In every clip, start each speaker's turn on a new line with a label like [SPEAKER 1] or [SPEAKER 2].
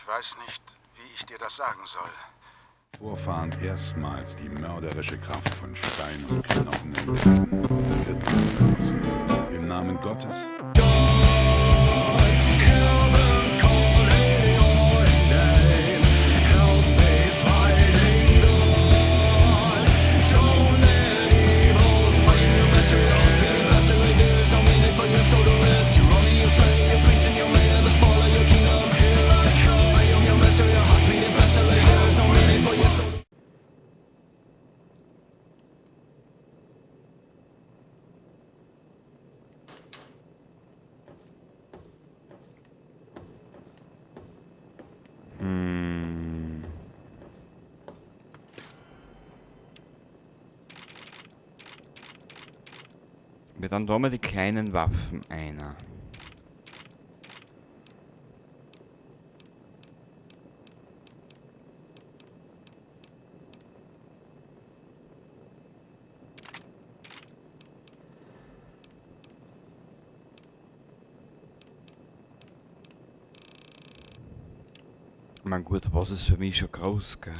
[SPEAKER 1] Ich weiß nicht, wie ich dir das sagen soll.
[SPEAKER 2] Vorfahren erstmals die mörderische Kraft von Stein und Knochen entdeckten, wird verlassen. Im Namen Gottes.
[SPEAKER 3] Wir dann da mal die kleinen Waffen einer. Man gut, was ist für mich schon groß, gell?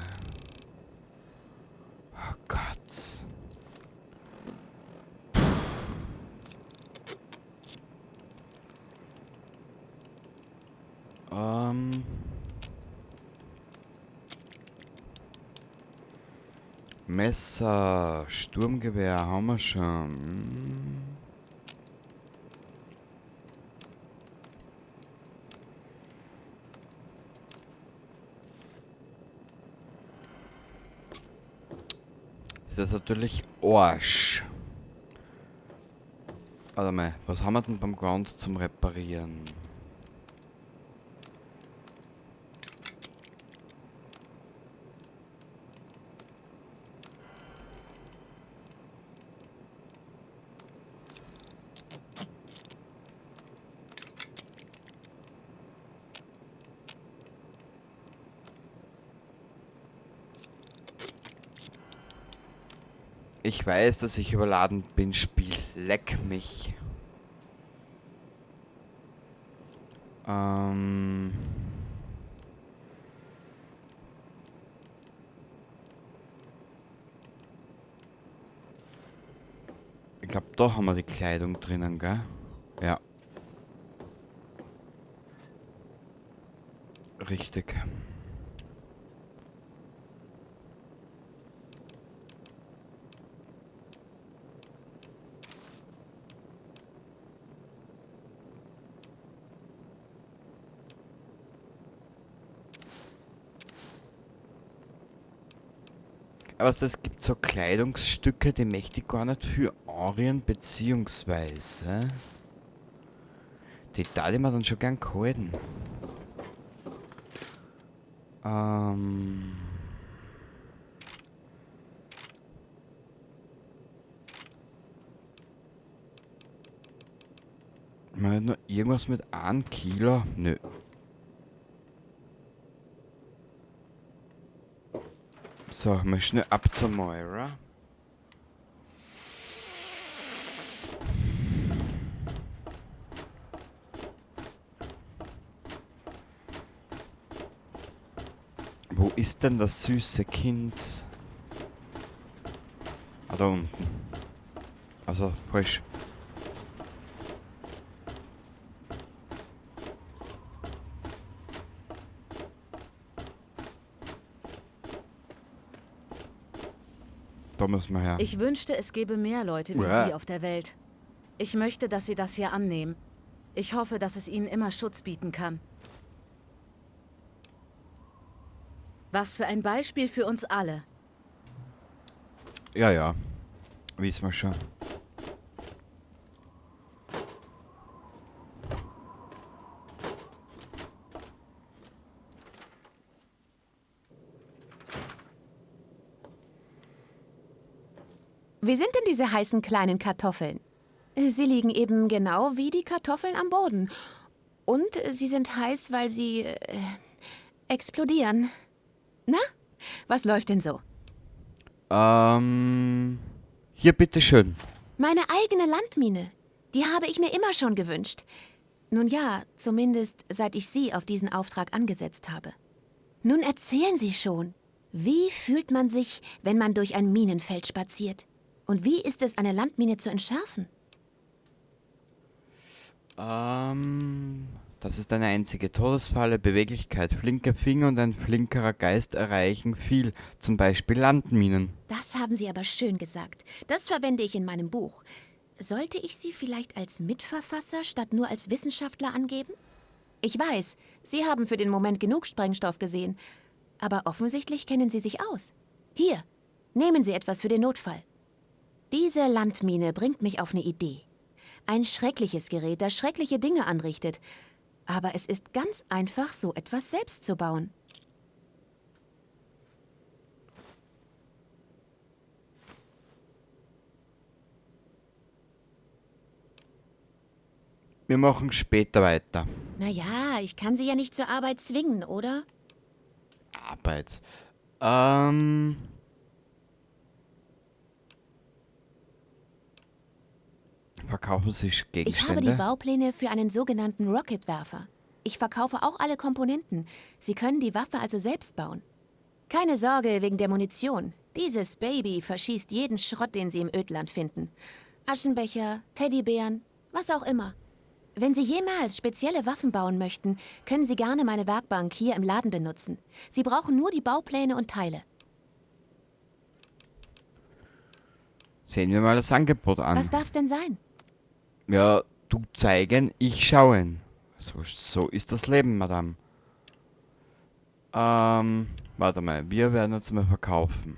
[SPEAKER 3] Oh Gott. Messer, Sturmgewehr haben wir schon. Ist das natürlich Arsch. Warte mal, was haben wir denn beim Ground zum Reparieren? Ich weiß, dass ich überladen bin, Spiel. Leck mich. Ich glaub, da haben wir die Kleidung drinnen, gell? Ja. Richtig. Aber es gibt so Kleidungsstücke, die möchte ich gar nicht für Arien, beziehungsweise die da die mir dann schon gern gehalten. Mal noch irgendwas mit 1 Kilo? Nö. So, mal schnell ab zur Moira. Wo ist denn das süße Kind? Ah, da unten. Also, falsch. Da müssen wir her.
[SPEAKER 4] Ich wünschte, es gäbe mehr Leute wie
[SPEAKER 3] Uäh.
[SPEAKER 4] Sie auf der Welt. Ich möchte, dass Sie das hier annehmen. Ich hoffe, dass es Ihnen immer Schutz bieten kann. Was für ein Beispiel für uns alle.
[SPEAKER 3] Ja, ja. Wissen wir schon.
[SPEAKER 5] Wie sind denn diese heißen kleinen Kartoffeln? Sie liegen eben genau wie die Kartoffeln am Boden. Und sie sind heiß, weil sie explodieren. Na, was läuft denn so?
[SPEAKER 3] Hier bitteschön.
[SPEAKER 5] Meine eigene Landmine. Die habe ich mir immer schon gewünscht. Nun ja, zumindest seit ich Sie auf diesen Auftrag angesetzt habe. Nun erzählen Sie schon. Wie fühlt man sich, wenn man durch ein Minenfeld spaziert? Und wie ist es, eine Landmine zu entschärfen?
[SPEAKER 3] Das ist eine einzige Todesfalle. Beweglichkeit, flinke Finger und ein flinkerer Geist erreichen viel, zum Beispiel Landminen.
[SPEAKER 5] Das haben Sie aber schön gesagt. Das verwende ich in meinem Buch. Sollte ich Sie vielleicht als Mitverfasser statt nur als Wissenschaftler angeben? Ich weiß, Sie haben für den Moment genug Sprengstoff gesehen, aber offensichtlich kennen Sie sich aus. Hier, nehmen Sie etwas für den Notfall. Diese Landmine bringt mich auf eine Idee. Ein schreckliches Gerät, das schreckliche Dinge anrichtet. Aber es ist ganz einfach, so etwas selbst zu bauen.
[SPEAKER 3] Wir machen später weiter.
[SPEAKER 5] Naja, ich kann Sie ja nicht zur Arbeit zwingen, oder?
[SPEAKER 3] Arbeit. Verkaufen Sie Gegenstände?
[SPEAKER 5] Ich habe die Baupläne für einen sogenannten Rocketwerfer. Ich verkaufe auch alle Komponenten. Sie können die Waffe also selbst bauen. Keine Sorge wegen der Munition. Dieses Baby verschießt jeden Schrott, den Sie im Ödland finden. Aschenbecher, Teddybären, was auch immer. Wenn Sie jemals spezielle Waffen bauen möchten, können Sie gerne meine Werkbank hier im Laden benutzen. Sie brauchen nur die Baupläne und Teile.
[SPEAKER 3] Sehen wir mal das Angebot an.
[SPEAKER 5] Was darf's denn sein?
[SPEAKER 3] Ja, du zeigen, ich schauen. So ist das Leben, Madame. Warte mal, wir werden jetzt mal verkaufen.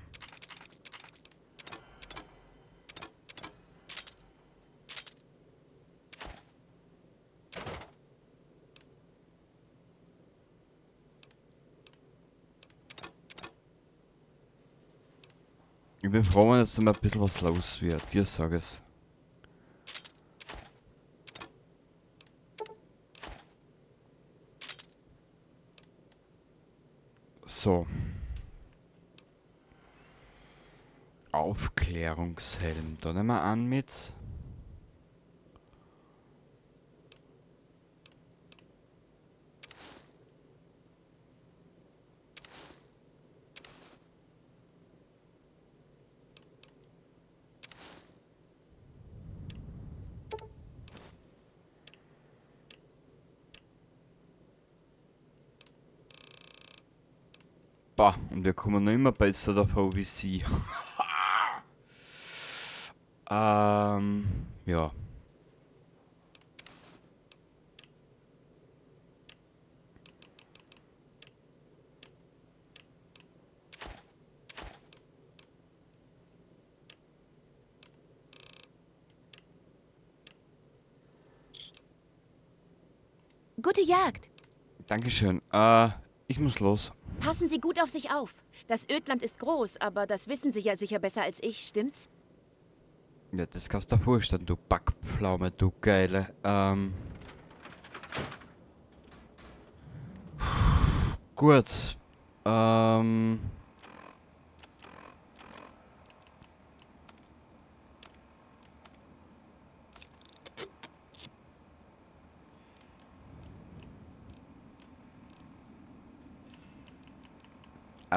[SPEAKER 3] Ich bin froh, wenn jetzt mal ein bisschen was los wird. Dir sag es. So. Aufklärungshelm. Da nehmen wir an mit. Bah, und wir kommen noch immer besser davon wie sie. Ja.
[SPEAKER 5] Gute Jagd.
[SPEAKER 3] Dankeschön. Ich muss los.
[SPEAKER 5] Passen Sie gut auf sich auf. Das Ödland ist groß, aber das wissen Sie ja sicher besser als ich, stimmt's?
[SPEAKER 3] Ja, das kannst du dir vorstellen, du Backpflaume, du Geile. Gut.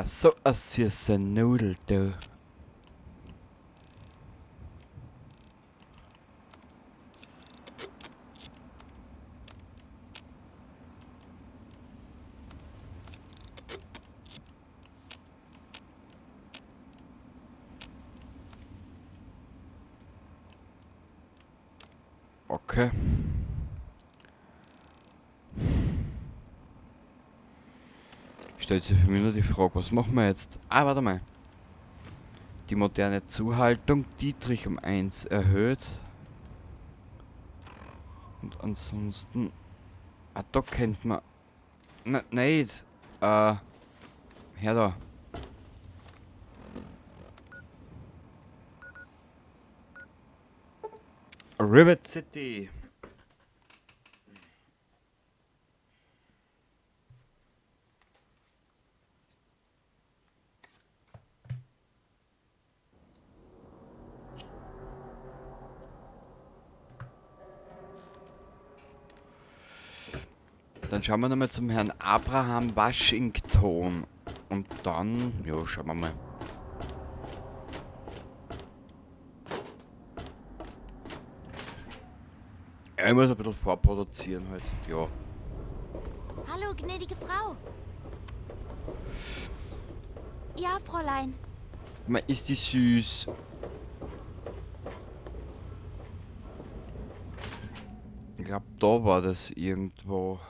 [SPEAKER 3] Ach so, eine süße Nudel, du. Okay. Stellt sich für mich nur die Frage, was machen wir jetzt? Ah, warte mal. Die moderne Zuhaltung Dietrich um 1 erhöht. Und ansonsten... Ah, da kennt man... Na, nicht. Her da. Rivet City. Dann schauen wir nochmal zum Herrn Abraham Washington. Und dann, ja, schauen wir mal. Ja, ich muss ein bisschen vorproduzieren halt. Ja.
[SPEAKER 6] Hallo, gnädige Frau. Ja, Fräulein.
[SPEAKER 3] Man, ist die süß. Ich glaub, da war das irgendwo.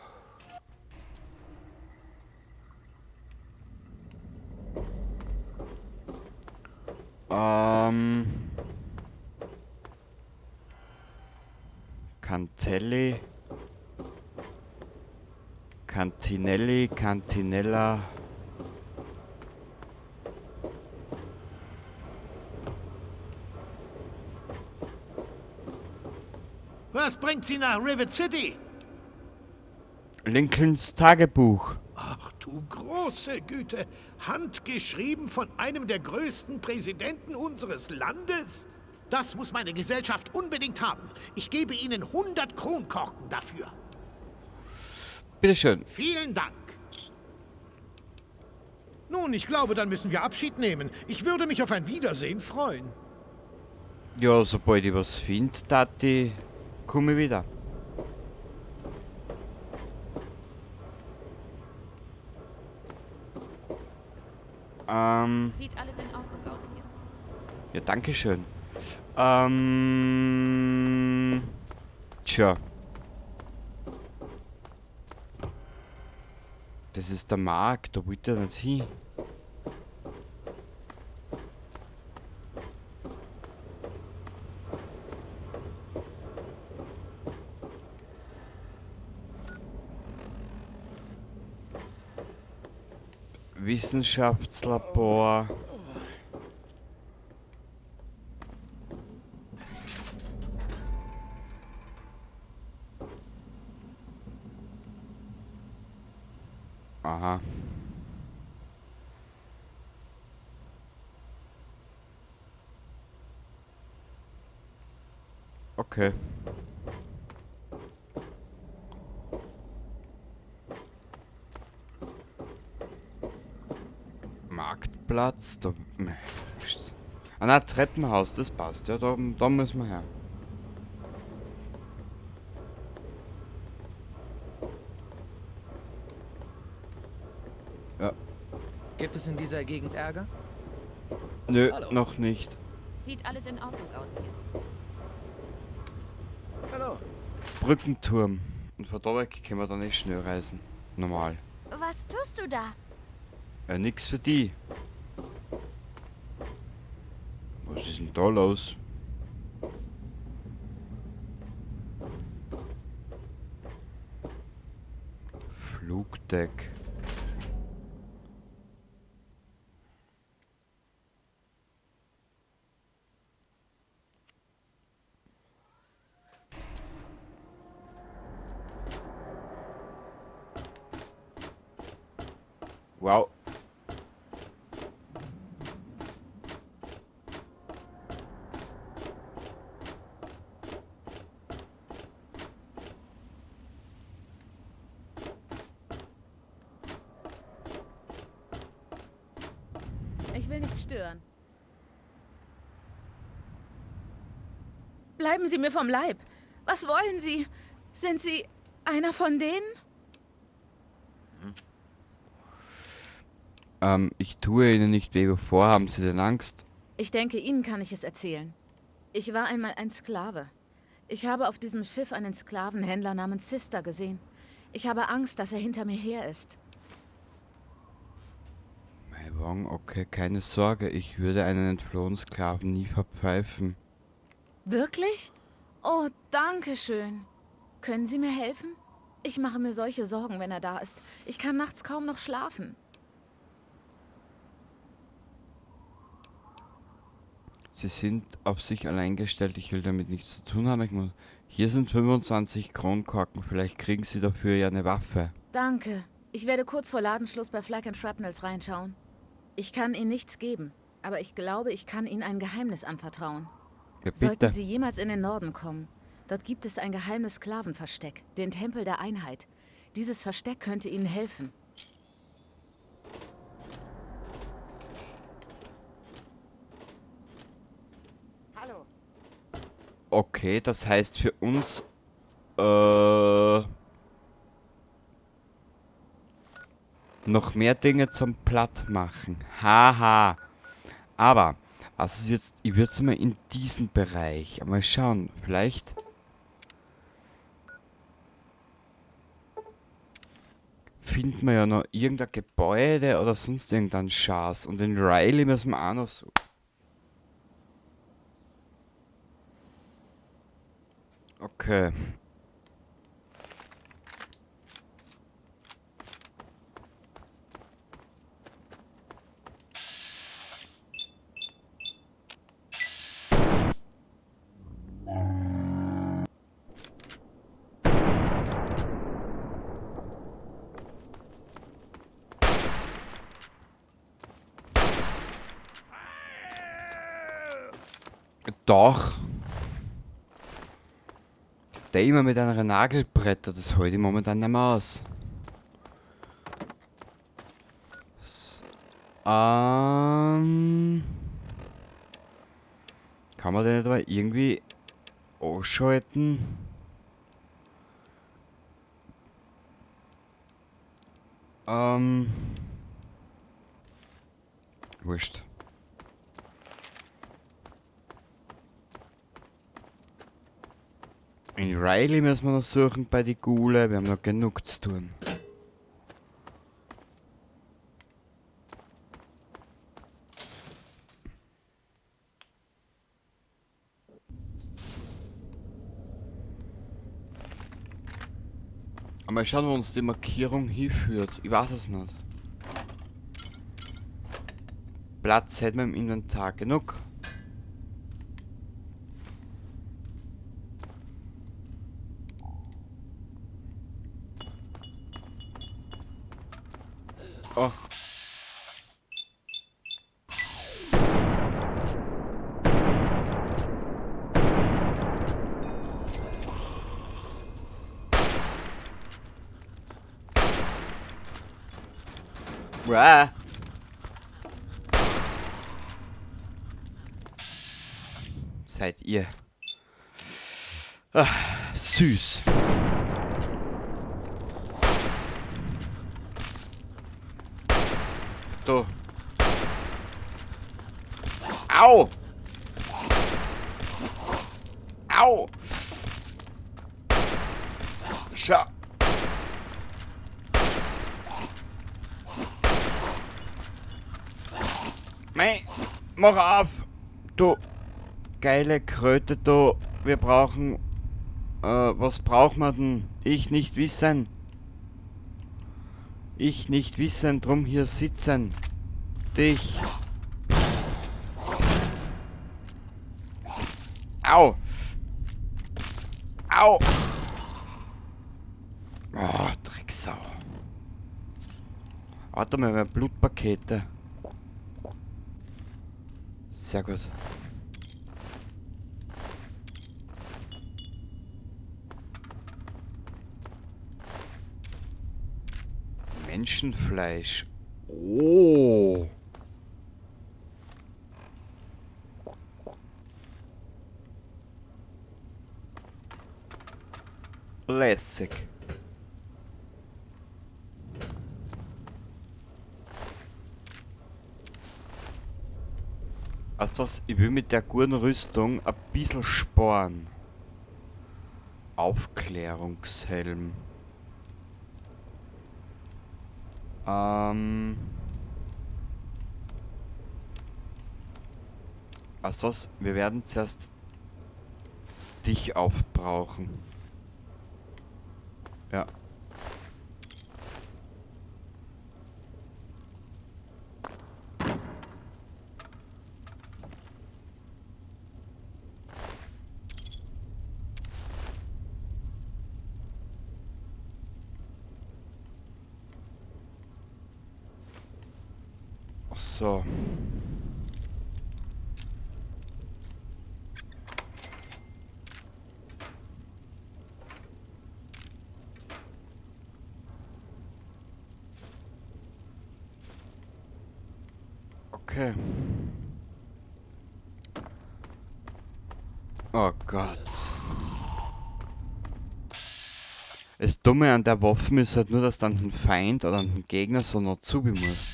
[SPEAKER 3] Cantelli. Cantinelli, Cantinella.
[SPEAKER 7] Was bringt Sie nach Rivet City?
[SPEAKER 3] Lincolns Tagebuch.
[SPEAKER 7] Ach du große Güte! Handgeschrieben von einem der größten Präsidenten unseres Landes? Das muss meine Gesellschaft unbedingt haben. Ich gebe Ihnen 100 Kronkorken dafür.
[SPEAKER 3] Bitteschön.
[SPEAKER 7] Vielen Dank. Nun, ich glaube, dann müssen wir Abschied nehmen. Ich würde mich auf ein Wiedersehen freuen.
[SPEAKER 3] Ja, sobald ich was finde, Tati, komme ich wieder.
[SPEAKER 4] Sieht alles in Ordnung aus hier.
[SPEAKER 3] Ja, danke schön. Tja. Das ist der Markt, da wollte er nicht hin. Wissenschaftslabor. Aha. Okay. Marktplatz, da, ah, na, Treppenhaus, das passt, ja, da müssen wir her. Ja.
[SPEAKER 8] Gibt es in dieser Gegend Ärger?
[SPEAKER 3] Nö,
[SPEAKER 8] Hallo.
[SPEAKER 3] Noch nicht.
[SPEAKER 4] Sieht alles in Ordnung aus hier.
[SPEAKER 7] Hallo.
[SPEAKER 3] Brückenturm. Und von da weg können wir dann nicht schnell reisen. Normal.
[SPEAKER 6] Was tust du da?
[SPEAKER 3] Ja, nix für die. Was ist denn da los? Flugdeck. Wow.
[SPEAKER 4] Ich will nicht stören. Bleiben Sie mir vom Leib. Was wollen Sie? Sind Sie einer von denen?
[SPEAKER 3] Ich tue Ihnen nicht weh, wovor haben Sie denn Angst?
[SPEAKER 4] Ich denke, Ihnen kann ich es erzählen. Ich war einmal ein Sklave. Ich habe auf diesem Schiff einen Sklavenhändler namens Sister gesehen. Ich habe Angst, dass er hinter mir her ist.
[SPEAKER 3] Mei Wong, okay, keine Sorge, ich würde einen entflohenen Sklaven nie verpfeifen.
[SPEAKER 4] Wirklich? Oh, danke schön. Können Sie mir helfen? Ich mache mir solche Sorgen, wenn er da ist. Ich kann nachts kaum noch schlafen.
[SPEAKER 3] Sie sind auf sich allein gestellt, ich will damit nichts zu tun haben. Ich muss. Hier sind 25 Kronkorken, vielleicht kriegen Sie dafür ja eine Waffe.
[SPEAKER 4] Danke. Ich werde kurz vor Ladenschluss bei Flak and Shrapnels reinschauen. Ich kann Ihnen nichts geben, aber ich glaube, ich kann Ihnen ein Geheimnis anvertrauen.
[SPEAKER 3] Ja, bitte.
[SPEAKER 4] Sollten Sie jemals in den Norden kommen, dort gibt es ein geheimes Sklavenversteck, den Tempel der Einheit. Dieses Versteck könnte Ihnen helfen.
[SPEAKER 9] Hallo.
[SPEAKER 3] Okay, das heißt für uns noch mehr Dinge zum Plattmachen. Haha. Aber, was ist jetzt, ich würde es mal in diesem Bereich mal schauen, vielleicht finden wir ja noch irgendein Gebäude oder sonst irgendeinen Schatz. Und den Riley müssen wir auch noch suchen. Okay. Doch. Der immer mit einer Nagelbretter, das halte ich momentan nicht mehr aus. Kann man den etwa irgendwie anschalten? Wurscht. In Riley müssen wir noch suchen bei die Ghule. Wir haben noch genug zu tun. Aber mal schauen, wo uns die Markierung hinführt. Ich weiß es nicht. Platz hätten wir im Inventar genug. Oh. Uah. Seid ihr? Ach, süß. Da. Au! Au! Schau. Mei, mach auf! Du geile Kröte, du. Wir brauchen... was braucht man denn? Ich nicht wissen. Ich nicht wissen, drum hier sitzen. Dich. Au! Au! Oh, Drecksau. Warte mal, wir haben Blutpakete. Sehr gut. Menschenfleisch. Oh. Lässig. Weißt du was? Ich will mit der guten Rüstung ein bisschen sparen. Aufklärungshelm. Weißt du was? Wir werden zuerst dich aufbrauchen. Ja. So. Okay. Oh Gott. Das Dumme an der Waffe ist halt nur, dass du an den Feind oder an den Gegner so noch zu musst.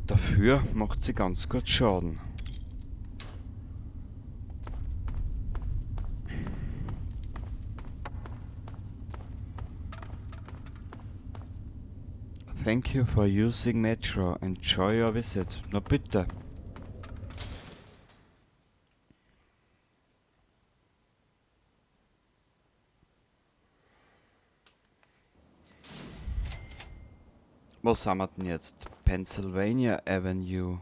[SPEAKER 3] Dafür macht sie ganz gut Schaden. Thank you for using Metro. Enjoy your visit. Na bitte. Wo sind wir denn jetzt? Pennsylvania Avenue.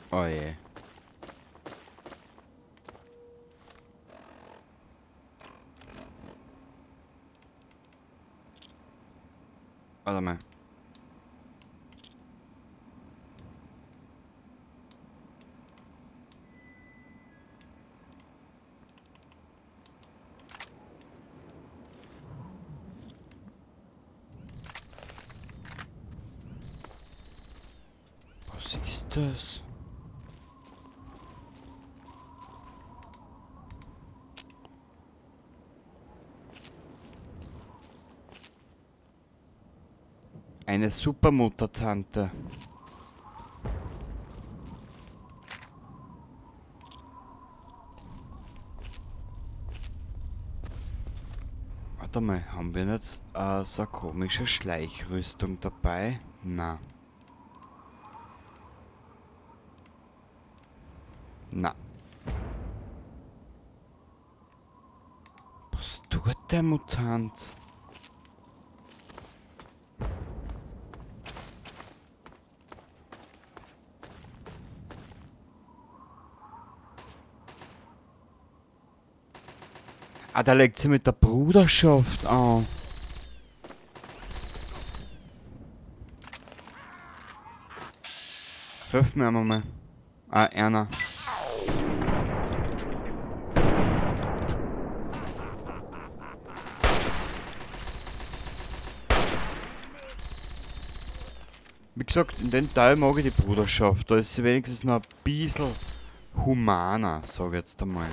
[SPEAKER 3] Oh je. Warte mal. Was ist das? Eine Supermuttertante. Warte mal, haben wir nicht so eine komische Schleichrüstung dabei? Na. Na. Was tut der Mutant? Ah, da legt sie mit der Bruderschaft an. Hilf mir einmal mal. Ah, Erna. Wie gesagt, in dem Teil mag ich die Bruderschaft. Da ist sie wenigstens noch ein bisschen humaner, sag ich jetzt einmal.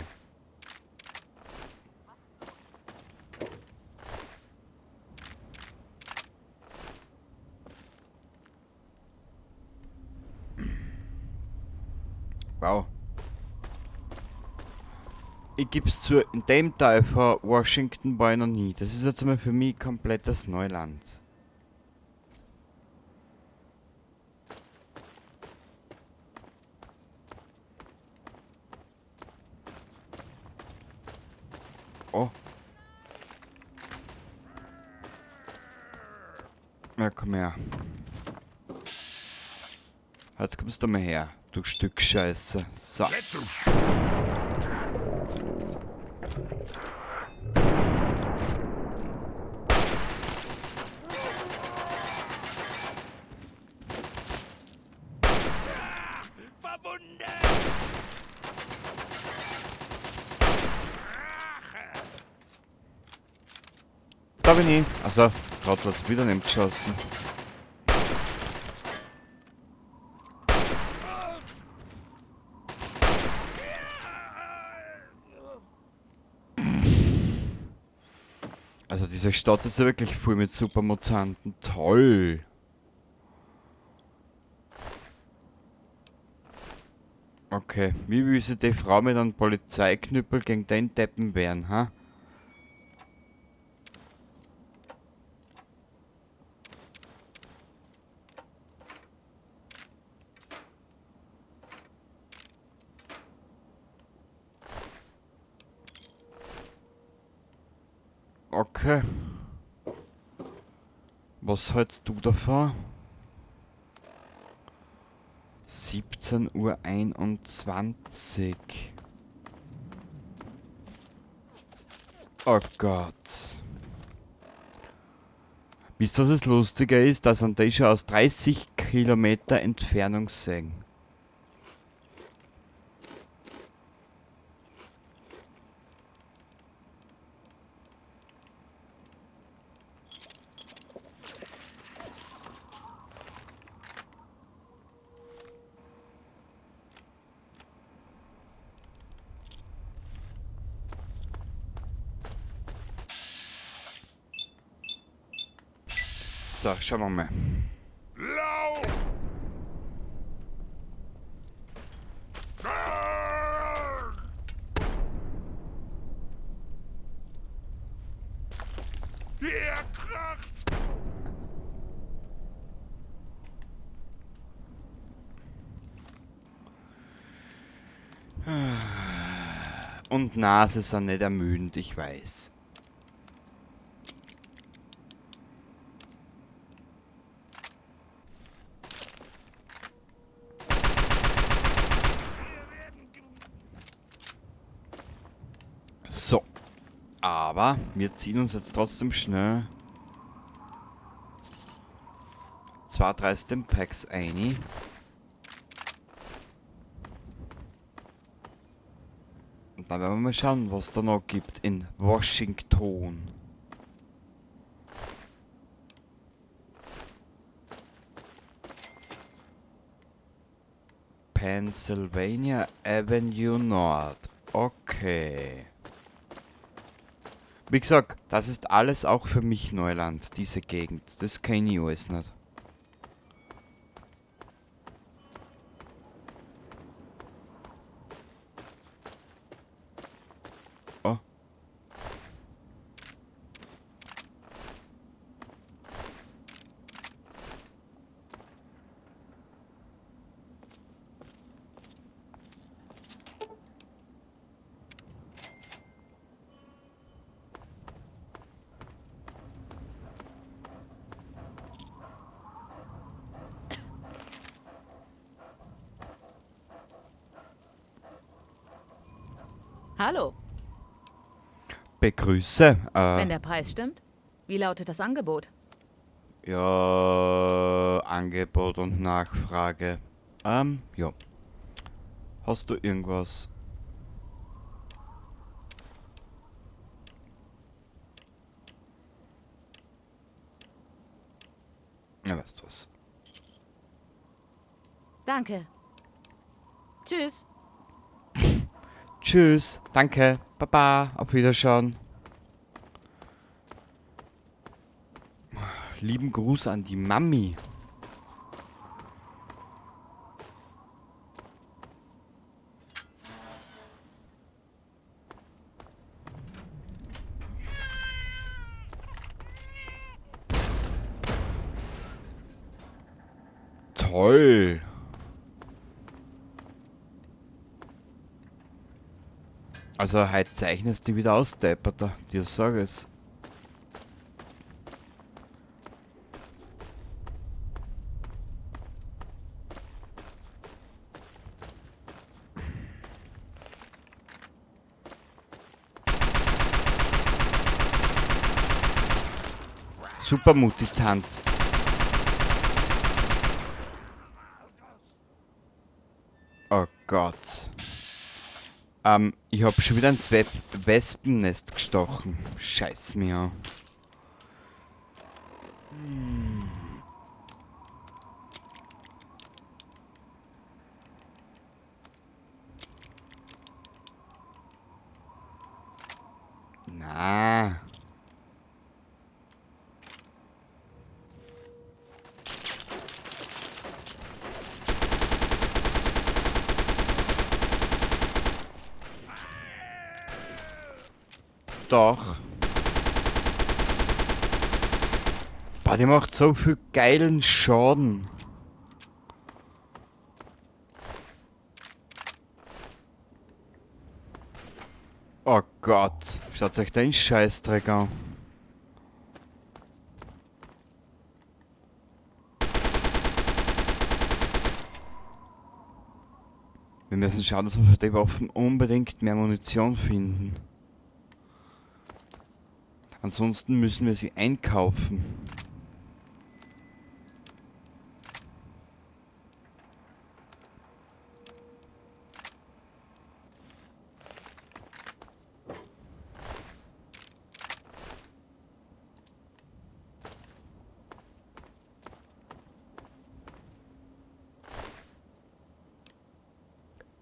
[SPEAKER 3] Wow. Ich geb's zu, in dem Teil von Washington war ich noch nie. Das ist jetzt einmal für mich komplettes Neuland. Oh. Ja, komm her. Jetzt kommst du mal her, du Stück Scheiße. So. Da bin ich. Also, gerade was wieder nimmt geschossen. Also diese Stadt ist ja wirklich voll mit Supermutanten. Toll. Okay, wie will sich die Frau mit einem Polizeiknüppel gegen den Deppen wehren, ha? Okay. Was hältst du davon? 17:21 Uhr. Oh Gott. Wisst ihr, was das Lustige ist? Dass an der schon aus 30 Kilometer Entfernung sehen. So, schauen wir mal.
[SPEAKER 2] Hier kracht's!
[SPEAKER 3] Und Nase sind nicht ermüdend, ich weiß. So. Aber wir ziehen uns jetzt trotzdem schnell 2, 3 Stimpacks ein. Und dann werden wir mal schauen, was da noch gibt in Washington. Pennsylvania Avenue North. Okay. Wie gesagt, das ist alles auch für mich Neuland, diese Gegend. Das kenne ich alles nicht. Oh.
[SPEAKER 4] Hallo.
[SPEAKER 3] Begrüße.
[SPEAKER 4] Wenn der Preis stimmt. Wie lautet das Angebot?
[SPEAKER 3] Ja, Angebot und Nachfrage. Ja. Hast du irgendwas? Ja, weißt du was.
[SPEAKER 4] Danke. Tschüss.
[SPEAKER 3] Tschüss, danke, baba, auf Wiederschauen. Lieben Gruß an die Mami. Toll. Also heute zeichnest du wieder aus, Depperter, dir sag es. Super Mutant. Oh Gott. Ich hab schon wieder ins Wespennest gestochen. Scheiß mir an. Na. Doch. Boah, die macht so viel geilen Schaden. Oh Gott, schaut euch den Scheißdreck an. Wir müssen schauen, dass wir für die Waffen unbedingt mehr Munition finden. Ansonsten müssen wir sie einkaufen.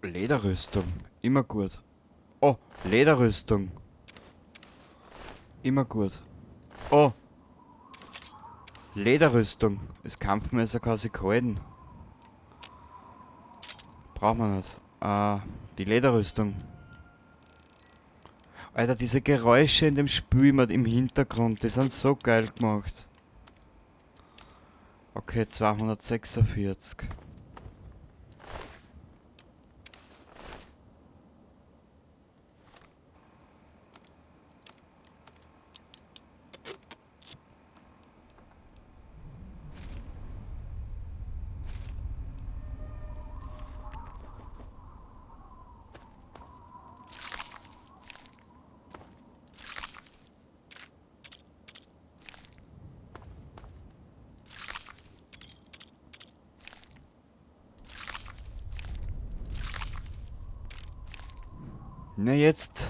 [SPEAKER 3] Lederrüstung. Immer gut. Oh, Lederrüstung. Immer gut. Oh. Lederrüstung. Das Kampfmesser quasi gehalten. Braucht man nicht. Die Lederrüstung. Alter, diese Geräusche in dem Spiel immer im Hintergrund, die sind so geil gemacht. Okay, 246. Na jetzt.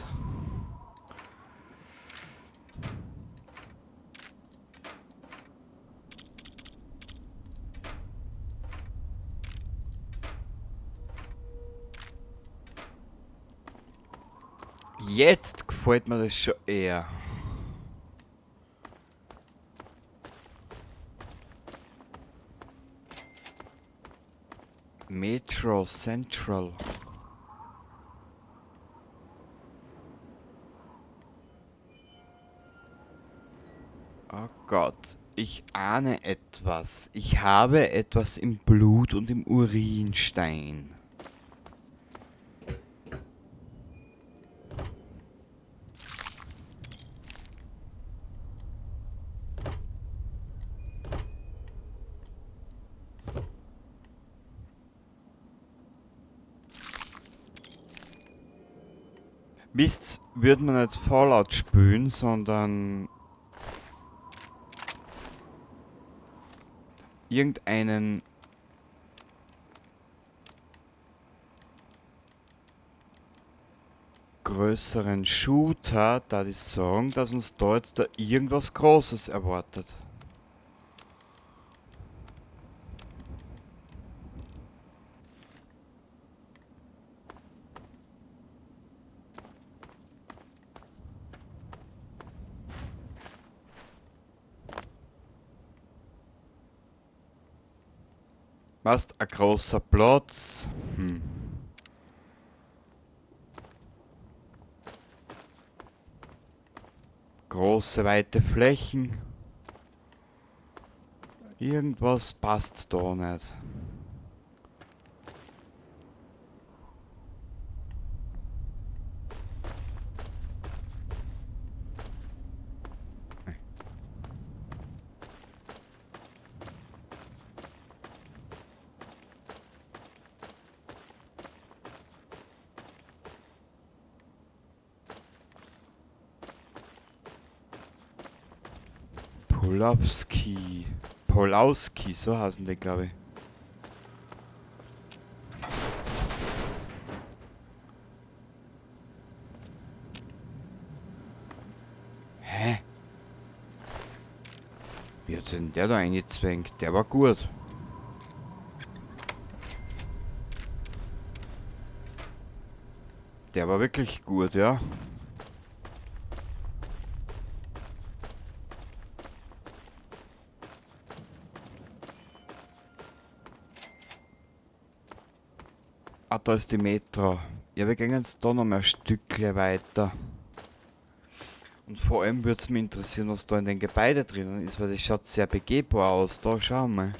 [SPEAKER 3] Jetzt gefällt mir das schon eher. Metro Central. Oh Gott, ich ahne etwas. Ich habe etwas im Blut und im Urinstein. Wisst, würde man nicht Fallout spielen, sondern irgendeinen größeren Shooter, da die sagen, dass uns da jetzt da irgendwas Großes erwartet. Was? Ein großer Platz. Große, weite Flächen. Irgendwas passt da nicht. Pulowski. Pulowski, so heißen die, glaub ich. Hä? Wie hat denn der da eingezwängt? Der war gut. Der war wirklich gut, ja. Ah, da ist die Metro. Ja, wir gehen jetzt da noch mal ein Stückchen weiter. Und vor allem würde es mich interessieren, was da in den Gebäuden drinnen ist, weil das schaut sehr begehbar aus. Da, schau mal.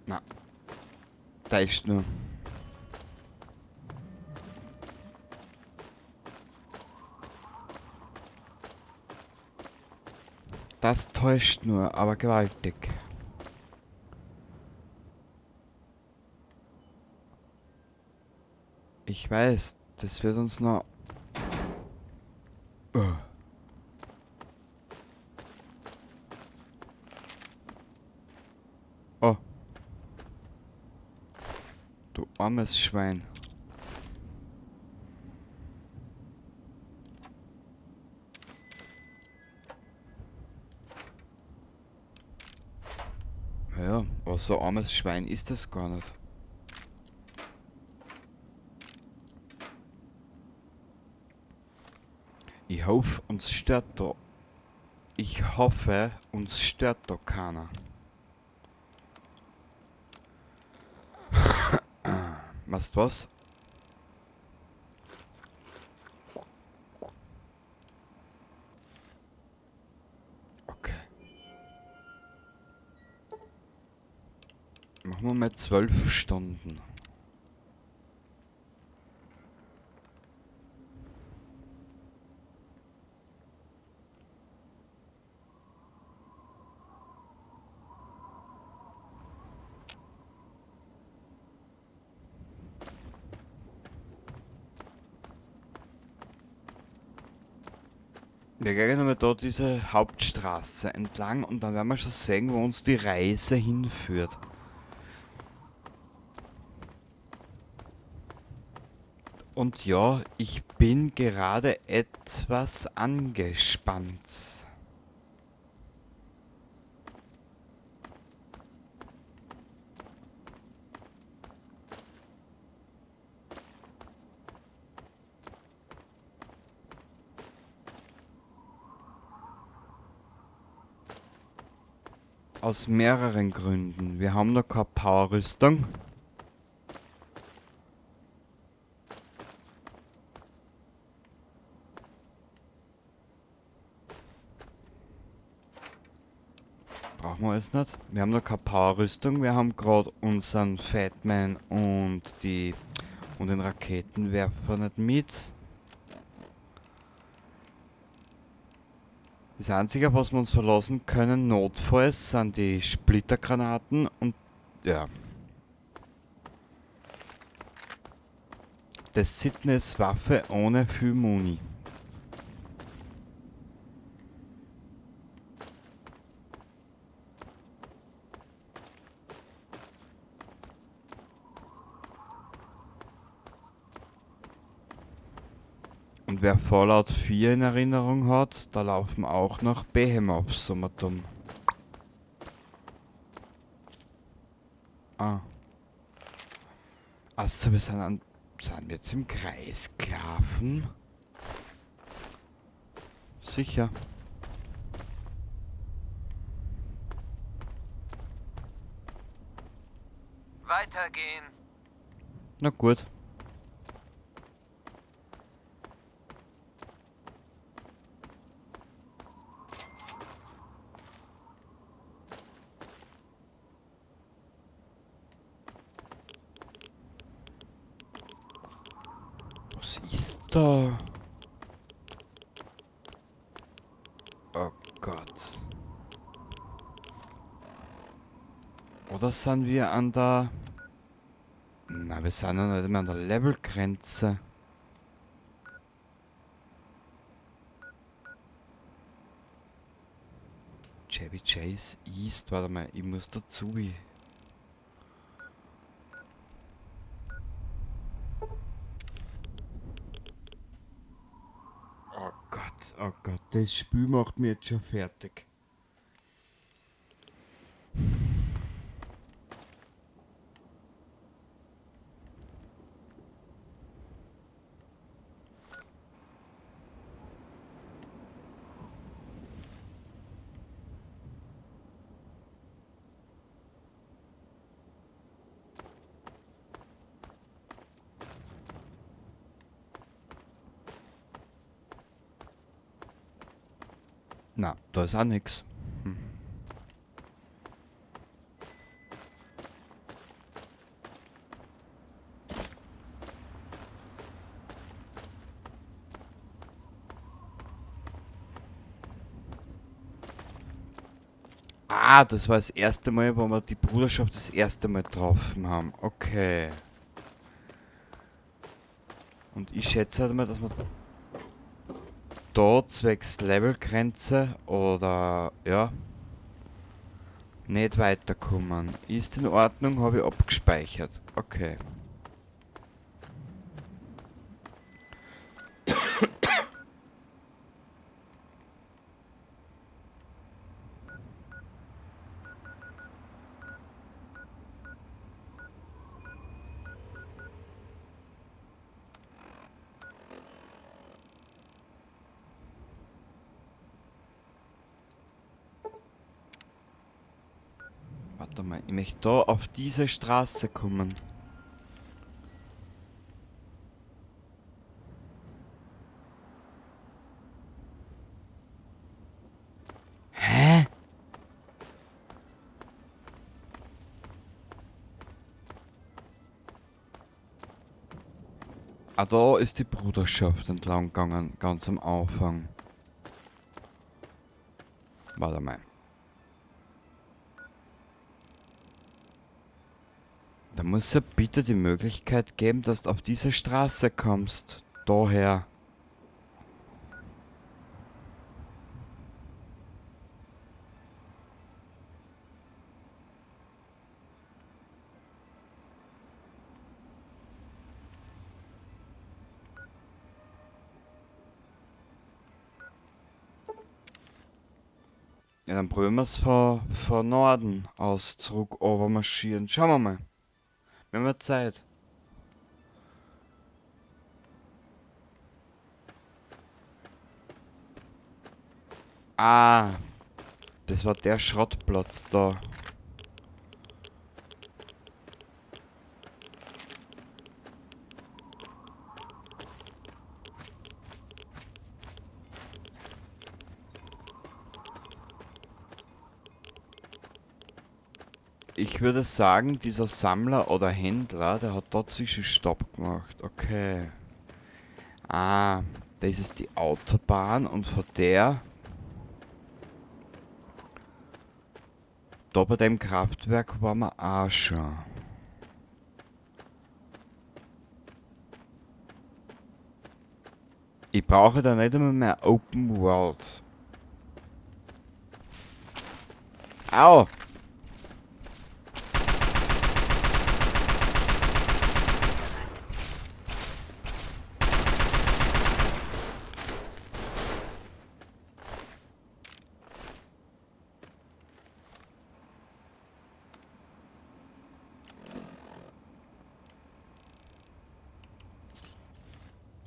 [SPEAKER 3] Na. Da ist nur. Das täuscht nur, aber gewaltig. Ich weiß, Das wird uns noch... Oh. Oh. Du armes Schwein. Ja, aber so armes Schwein ist das gar nicht. Ich hoffe, uns stört da. Ich hoffe, uns stört da keiner. Weißt du was? Okay. Machen wir mal 12 Stunden. Wir gehen einmal da diese Hauptstraße entlang und dann werden wir schon sehen, wo uns die Reise hinführt. Und ja, ich bin gerade etwas angespannt. Aus mehreren Gründen. Wir haben noch keine Powerrüstung. Brauchen wir alles nicht. Wir haben noch keine Powerrüstung. Wir haben gerade unseren Fatman und den Raketenwerfer nicht mit. Das Einzige, auf was wir uns verlassen können, notfalls, sind die Splittergranaten und ja. Das Sydneys Waffe ohne viel Muni. Und wer Fallout 4 in Erinnerung hat, da laufen auch noch Behemoths um und um. Ah. Achso, wir sind wir jetzt im Kreis gelaufen? Sicher.
[SPEAKER 8] Weitergehen.
[SPEAKER 3] Na gut. Was ist da? Oh Gott. Oder sind wir an der... Na, wir sind ja nicht mehr an der Levelgrenze. Chevy Chase East, warte mal, ich muss dazu. Oh Gott, oh Gott, das Spiel macht mich jetzt schon fertig. Na, da ist auch nix. Ah, das war das erste Mal, wo wir die Bruderschaft das erste Mal getroffen haben. Okay. Und ich schätze halt mal, dass wir da zwecks Levelgrenze oder ja nicht weiterkommen. Ist in Ordnung, habe ich abgespeichert. Okay. Warte mal, ich möchte da auf diese Straße kommen. Hä? Ah, da ist die Bruderschaft entlang gegangen, ganz am Anfang. Warte mal. Da muss ja bitte die Möglichkeit geben, dass du auf diese Straße kommst. Daher. Ja, dann probieren wir's von Norden aus zurück marschieren. Schauen wir mal. Wir haben ja Zeit. Ah, das war der Schrottplatz da. Ich würde sagen, dieser Sammler oder Händler, der hat da Zwischenstopp gemacht. Okay. Ah, das ist die Autobahn und von der... Da bei dem Kraftwerk waren wir auch schon. Ich brauche da nicht einmal mehr Open World. Au!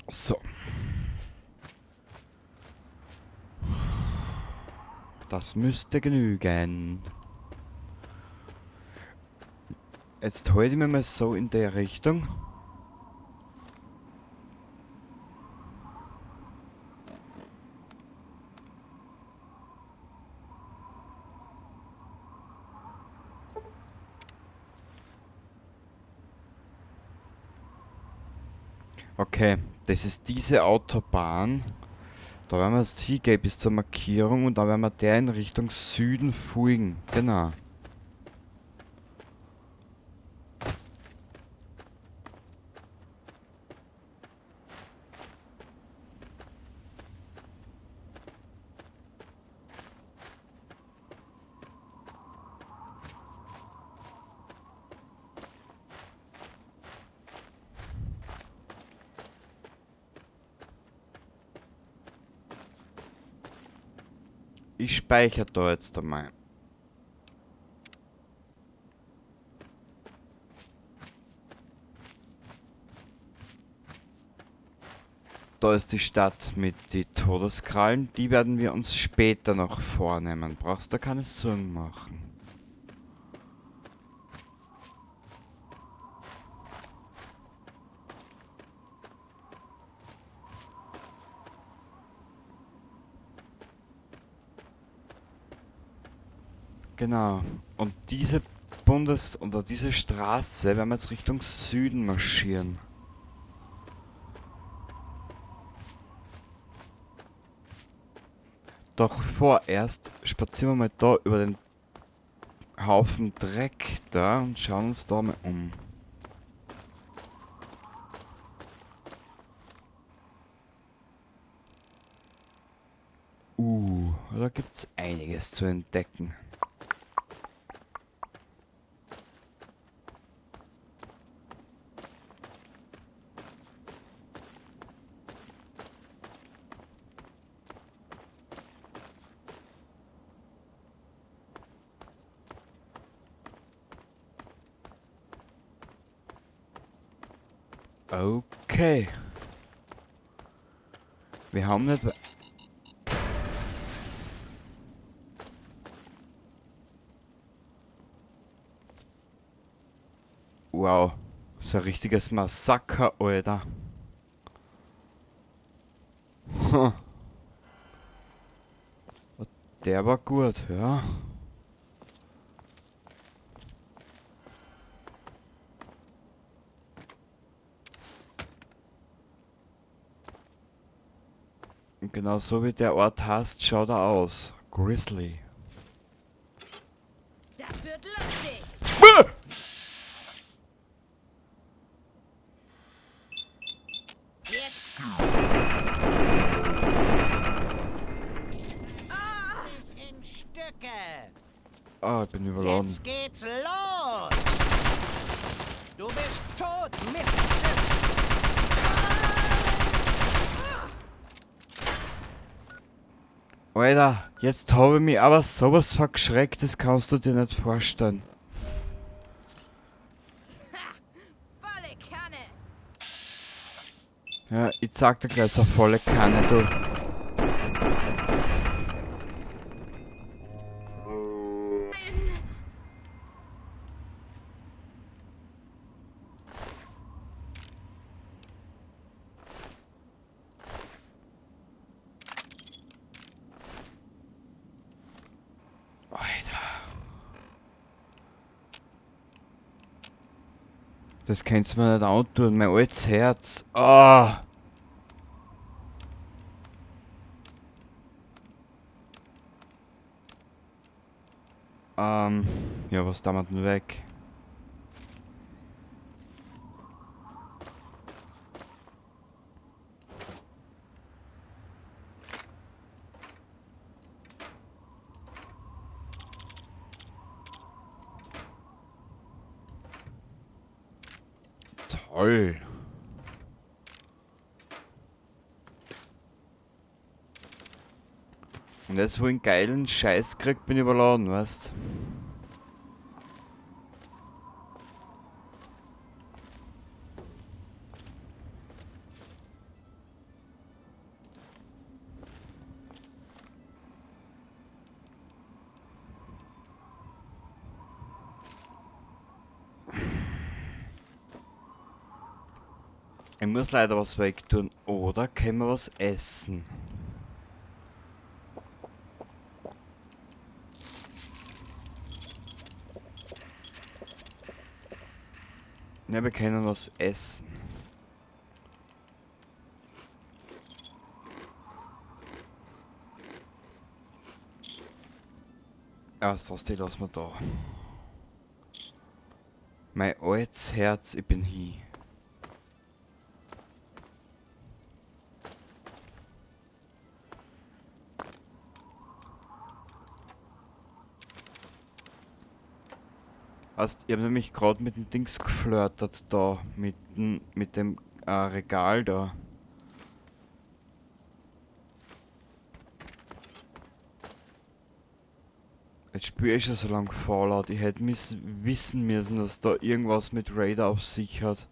[SPEAKER 3] So. Das müsste genügen. Jetzt halte ich mich mal so in der Richtung. Okay, das ist diese Autobahn. Da werden wir jetzt hingehen bis zur Markierung und dann werden wir der in Richtung Süden folgen. Genau. Ich speichere da jetzt einmal. Da ist die Stadt mit den Todeskrallen. Die werden wir uns später noch vornehmen. Brauchst da keine Sorgen machen. Genau. Und diese Bundes- oder diese Straße werden wir jetzt Richtung Süden marschieren. Doch vorerst spazieren wir mal da über den Haufen Dreck da und schauen uns da mal um. Da gibt's einiges zu entdecken. Okay. Wir haben nicht... Wow. So ein richtiges Massaker, Alter. Der war gut, ja. Und genau so wie der Ort heißt, schaut er aus. Grizzly.
[SPEAKER 4] Das wird lustig. Jetzt.
[SPEAKER 8] In Stücke.
[SPEAKER 3] Ah, ich bin überladen.
[SPEAKER 8] Jetzt geht's los. Du bist tot, Mist.
[SPEAKER 3] Alter, jetzt habe ich mich aber sowas verschreckt, das kannst du dir nicht vorstellen.
[SPEAKER 4] Volle Kanne.
[SPEAKER 3] Ja, ich zeig dir gleich so volle Kanne, du. Das kannst du mir nicht antun, mein altes Herz. Ah. Ja, was da denn weg? Toll. Und jetzt, wo ich einen geilen Scheiß krieg, bin ich überladen, weißt? Ich muss leider was wegtun, oder können wir was essen? Ne, wir können was essen. Ja, das die lassen wir da. Mein altes Herz, ich bin hier. Heißt, ich hab nämlich grad mit dem Dings geflirtet da, mit dem Regal da. Jetzt spür ich schon so lange Fallout. Ich hätte wissen müssen, dass da irgendwas mit Raider auf sich hat.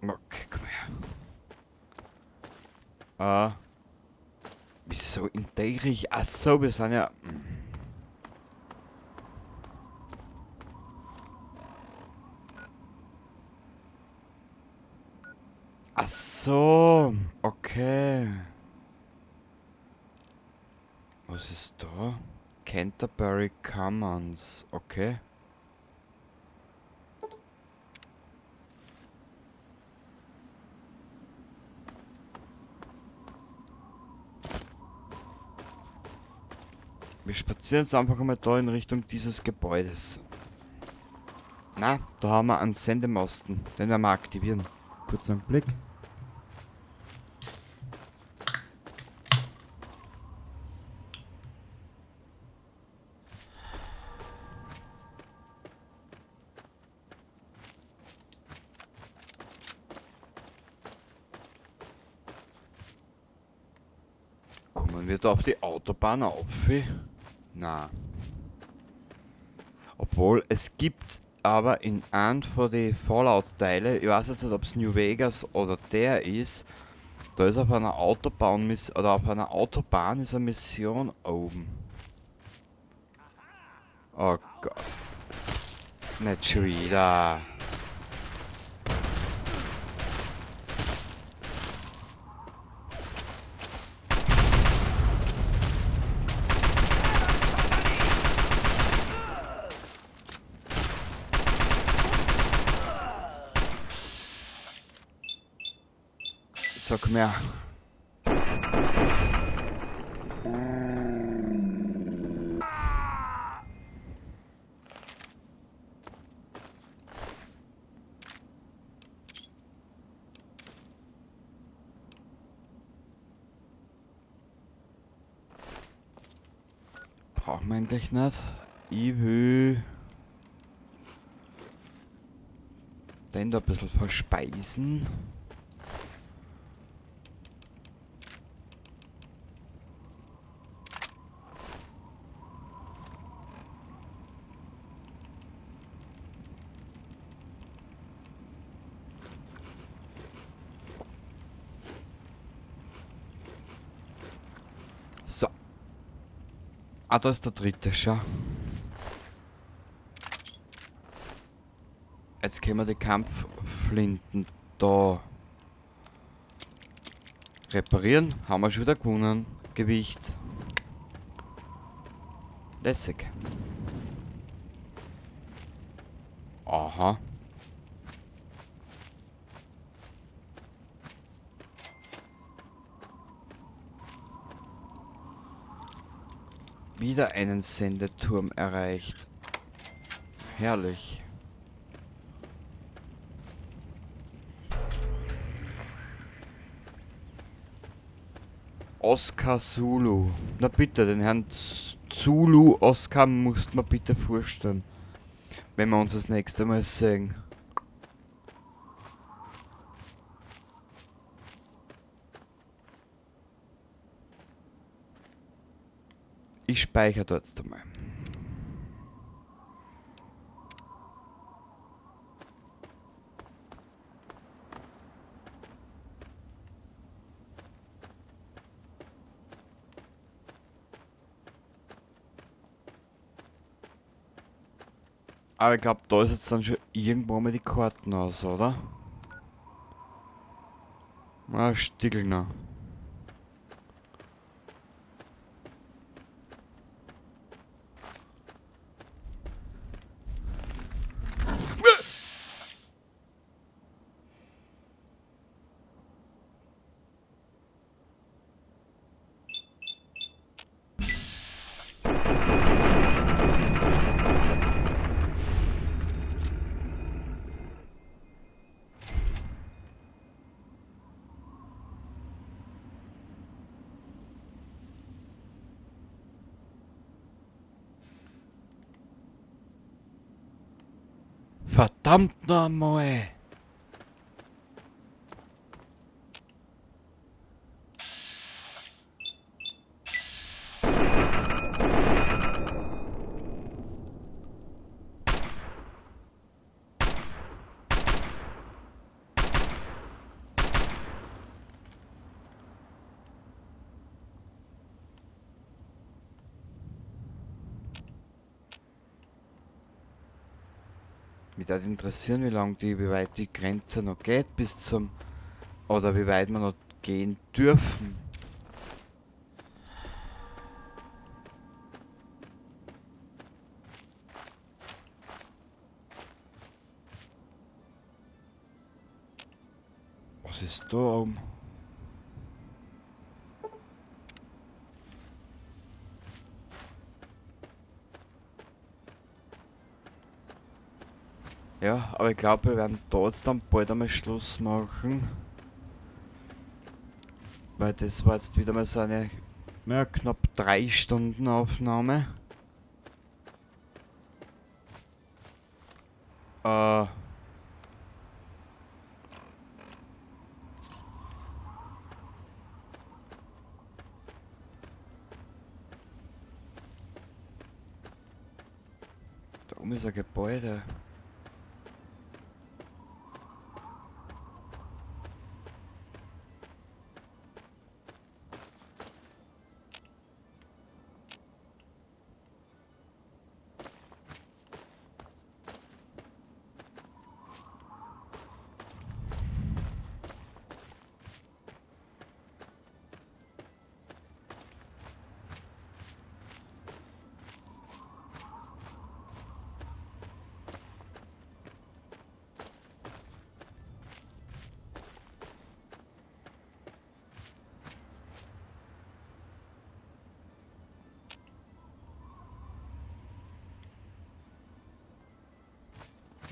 [SPEAKER 3] Okay, komm her. Wieso in der Richtung? Achso, wir sind ja... Ach so, okay. Was ist da? Canterbury Commons, okay. Wir spazieren jetzt einfach mal da in Richtung dieses Gebäudes. Na, da haben wir einen Sendemasten. Den werden wir aktivieren. Kurz einen Blick. Kommen wir da auf die Autobahn auf? Na. Obwohl, es gibt aber in einem von den Fallout-Teile, ich weiß jetzt nicht, ob's New Vegas oder der ist, da ist auf einer Autobahn, oder auf einer Autobahn ist eine Mission oben. Oh Gott. Nicht schon wieder. Sag mir. Brauchen wir eigentlich nicht. Ich will den da ein bisschen verspeisen. So. Ah, da ist der dritte, schau. Jetzt können wir die Kampfflinten da reparieren. Haben wir schon wieder gewonnen. Gewicht. Lässig. Aha. Wieder einen Sendeturm erreicht. Herrlich. Oscar Zulu. Na bitte, den Herrn Zulu Oscar musst man bitte vorstellen. Wenn wir uns das nächste Mal sehen. Ich speichere dort jetzt einmal. Aber ich glaub, da ist jetzt dann schon irgendwo mal die Karten aus, oder? Na, Stickel noch. Verdammt nochmal! Mich würde interessieren, wie weit die Grenze noch geht bis zum, oder wie weit wir noch gehen dürfen. Was ist da oben? Ja, aber ich glaube, wir werden da jetzt dann bald einmal Schluss machen. Weil das war jetzt wieder mal so eine, ja, knapp 3 Stunden Aufnahme. Da oben ist ein Gebäude.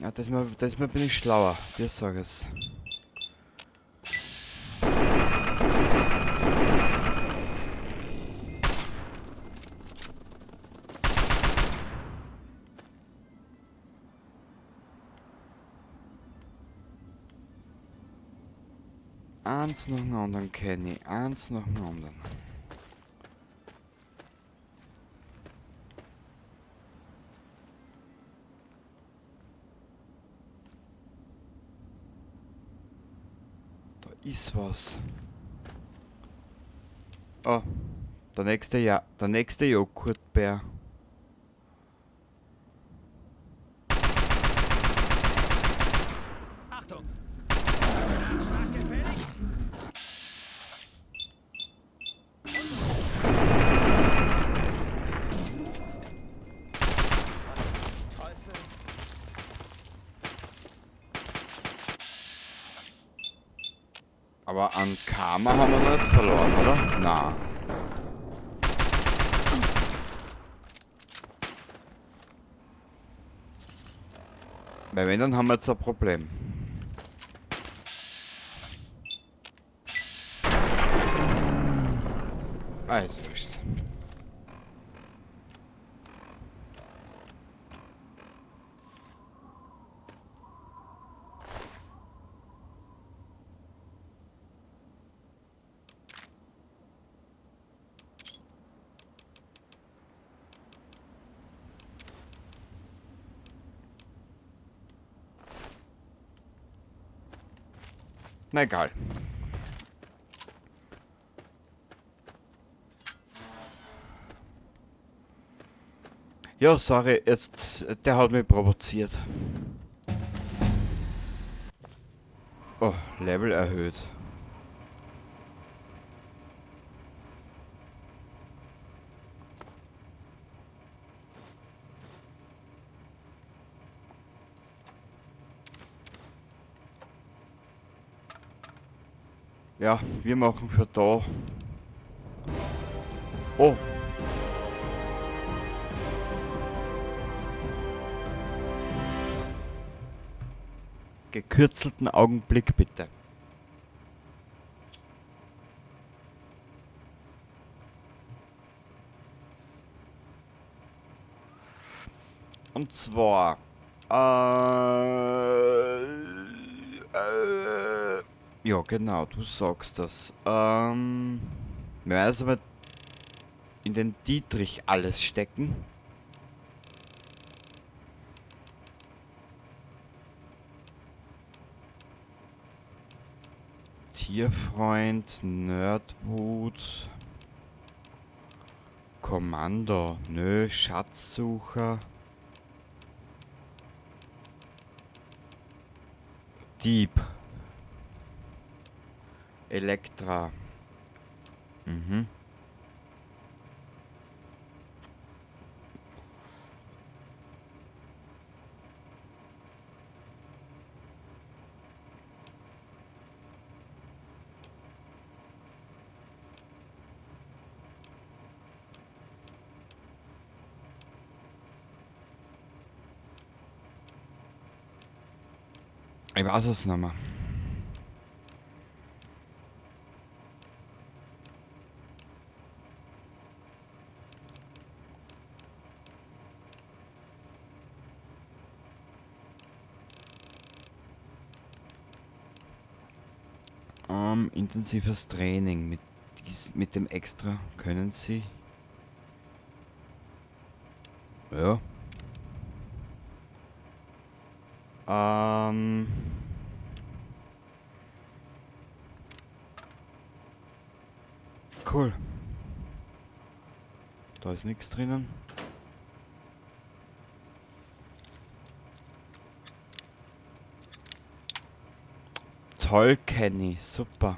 [SPEAKER 3] Ja, das mal bin ich schlauer, dir sag es. Eins nach dem anderen, Kenny. Eins nach dem anderen. Da ist was. Oh, der nächste, ja, der nächste Joghurtbär.
[SPEAKER 8] Achtung! Nachschlag gefällig? Teufel.
[SPEAKER 3] Aber an Karma haben wir nicht verloren, oder? Na. Weil wenn, dann haben wir jetzt ein Problem. Also, wurscht. Na egal. Ja, sorry, jetzt, der hat mich provoziert. Oh, Level erhöht. Ja, wir machen für da. Oh. Gekürzelten Augenblick bitte. Und zwar, ja, genau, du sagst das. Wir werden aber in den Dietrich alles stecken. Tierfreund, Nerdwut, Kommando, nö, Schatzsucher, Dieb, Elektra. Mhm. Ich weiß es nicht mehr. Intensives Training mit dem Extra können Sie. Ja. Cool. Da ist nichts drinnen. Toll, Kenny. Super.